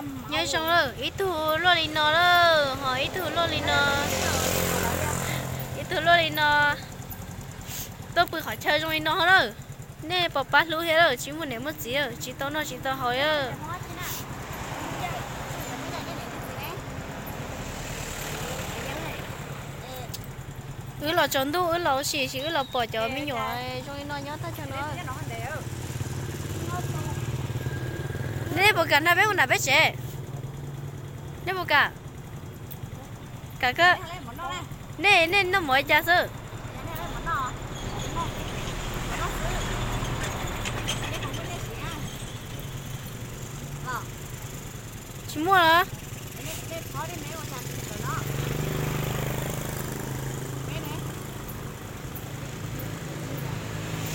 Nyob zoo lawm, ib tug luaj li no lawm, ho ib tug luaj li no, ib tug luaj li no. Tuaj pw qhov chaw zoo li no lawm. Nej puas pab hlub thiab lawm, tsis muaj niam muaj txiv lawm, tsis tau noj tsis tau haus lawm. Wb los tsaus ntuj wb los ua si, wb los pom cov me nyuam zoo li no nyob tag chaw no. Nej puas kam nrog peb mus nram peb tsev? Nej puas kam? Kam kawg. Nej, nej noj mov li cas xwb? Tsis muaj los?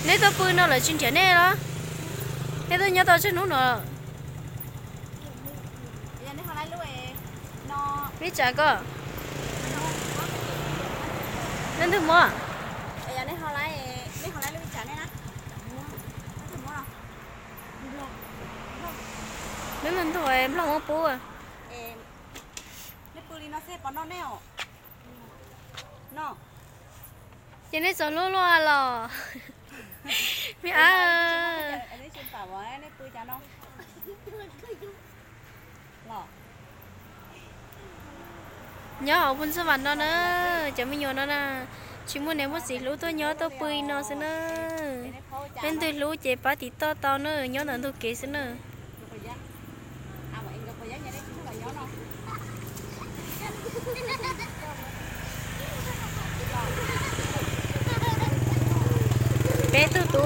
Neb tuaj pw no lawv tsis nrhiav nej los? Neb tuaj nyob tau tsawg hnub no? Vij Tsam koj, leej twg muab? Leej twg ntuj Nplog muab pub. Ces nej txom hlub luaj los? Me ab, nyob hauv pus ntxuj vam no na, cov me nyuam no na, tsis muaj niam muaj txiv hlub tuaj nyob tuaj pw no xwb na. Leej twg hlub ces pab tiv toj tau na, nyob ntawm ntug kev xwb na. Peb tug tub.